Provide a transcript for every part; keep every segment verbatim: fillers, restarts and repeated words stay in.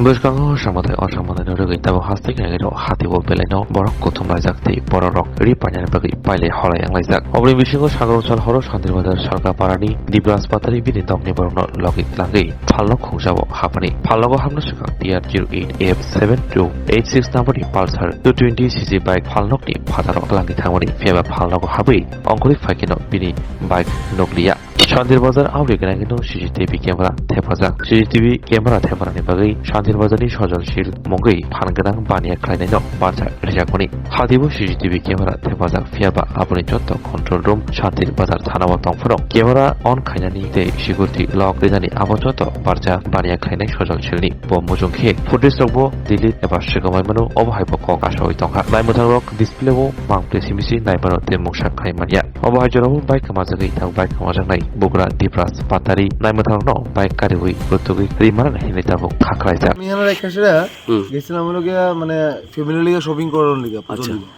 Bwskango samwtai o samwtaino rwgwi tabuk haste khe rw hati o belaino borok kuthum laijak tei bororok ri painani bagwi pailai holai wnglaijak. Oboni bisingo Sagarungsal horo Shantir Bazar Salka Parani Dibras Patari bini nokni borokno logi tlangwi phalno khungjao hapani. Phalnogo hapna swkang T R zero eight F seven two eight six number ni Pulsar two twenty C C bike phalnokni phataro tlangwi thangmani. Phiya ba phalnogo habwi ongkhorwi phaikheno bini bike nukliya. Shantir Bazar auri gwnangino C C T V camera thepajak. C C T V camera thepani bagwi Shantir Bazarni sojonsil mungwi phan gwnang baniya khlainaino barja rijakmani. Hatibo C C T V camera thepajak, phiya ba aboni joto control room Shantir Bazar thanao tongphano camera on khainani tei security lock rinani abo joto barja baniya khlainai sojonsilni. Bo mujung khe footage rokbo delete eba swkamaimano, obo hai bo kok asaui tongkha. Naimwthangrok display o mang play simi si naimano tei mungsa khai manya. Obo hai jorao bike kwmajagwi tabuk bike kwmajaknai bugra Dibras Patari naimwthangrokno bike kariui bwtwgwi rimana hinwi tabuk kha khlaijak. আমি এখানে রেখে সেটা Hmm. গেছিলাম হলো গিয়া মানে ফ্যামিলি লিগে শপিং করার লিগে, পুজোর আচ্ছা। লিগে।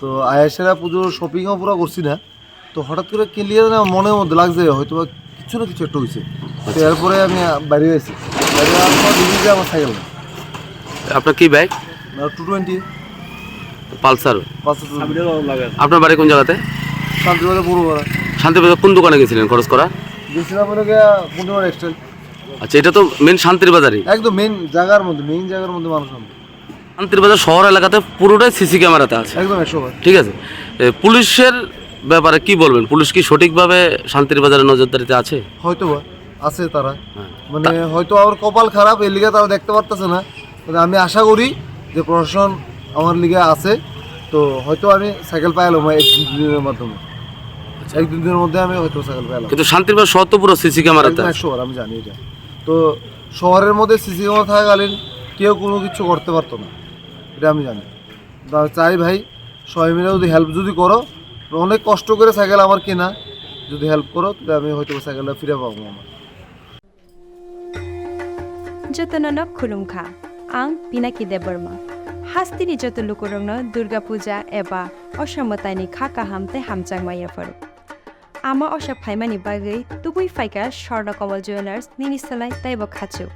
তো আয়া সেটা পুজোর শপিংও পুরো করছি না। তো হঠাৎ করে ক্লিয়ার না মনের মধ্যে লাগছে হয়তো বা কিছু না কিছু একটা হইছে। তো আচ্ছা। এরপরে আমি বাইরে আছি। বাইরে আসার পর দেখি যে আমার সাইকেল না। আপনার কি বাইক? না, two twenty. Pulsar? Pulsar two twenty. আপনার বাড়ি কোন জায়গাতে? শান্তিবাজার বড় করা। শান্তিবাজার কোন দোকানে গেছিলেন খরচ করা? গেছিলাম হলো গিয়া পূর্ণিমা টেক্সটাইল। আচ্ছা, এটা তো মেইন শান্তির বাজারই। একদম মেইন জায়গার মধ্যে, মেইন জায়গার মধ্যে মানুষ আমরা। শান্তির বাজার শহর এলাকাতে পুরোটাই সিসি ক্যামেরাতে আছে। একদম একশো বার। ঠিক আছে। এ, পুলিশের ব্যাপারে কি বলবেন? পুলিশ কি সঠিকভাবে শান্তির বাজারে নজরদারিতে আছে? হয়তো বা আছে তারা। হ্যাঁ। মানে তা- হয়তো আমার কপাল খারাপ, এই লিগে তারা দেখতে পারতেছে না। মানে আমি আশা করি যে প্রশাসন আমার লিগে আছে, তো হয়তো আমি সাইকেল পাইলাম এক দুই দিনের মাধ্যমে। আচ্ছা। এক দুই দিনের মধ্যে আমি হয়তো সাইকেল পাইলাম। কিন্তু শান্তির বাজার শহর তো পুরো সিসি ক্যামেরাতে একদম আছে। একশো বার আমি জানি এটা। তো শহরের মধ্যে সিসি ক্যামেরা থাকাকালীন কেউ কোনো কিছু করতে পারতো না, এটা আমি জানি। তো আমি চাই ভাই, সবাই মিলে যদি হেল্প যদি করো, অনেক কষ্ট করে সাইকেল আমার কেনা, যদি হেল্প করো, তাহলে আমি হয়তো সাইকেলটা ফিরে পাবো আমার। Jotono no khulumkha, ang Pinaki Debbarma. Hasteni joto lukurokno Durga Puja eba Osha mwtaini kha kaham tei hamjakma yapharo. Ama Osha phaimani bagwi tubui phaikha Swarna Kamal Jewellers nini slai teibo khachuk.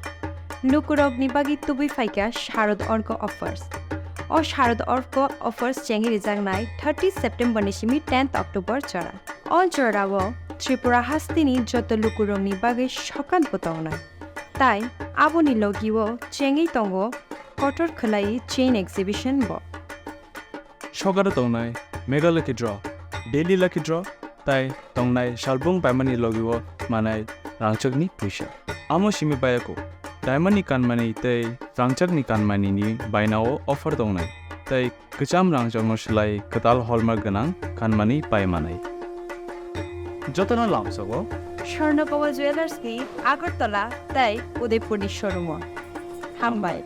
Lukurokni bagwi tubui phaikha Sharad Orko Offers. O Sharad Orko Offers chengwi rijaknai thirty September ni simi tenth October jora. O jorao Tripura hasteni joto lukurokni bagwi sokat bo tongnai. Tai aboni logio chengwi tongo kotor khwlai chain exhibition bo. Sokaro tongnai Mega Lucky Draw, Daily Lucky Draw, tai tongnai salbung paimani logio manai rangchakni puisa. Amo simi bayako, diamond ni kanmani tei rangchakni kanmani ni bainao offer tongnai, tei kwcham rangchakno slai kwtal hallmark gwnang kanmani pai manai. Jotono lamsogo Swarna Kamal Jewellers ni Agartala tei Udaipur ni showroom o. Hambai.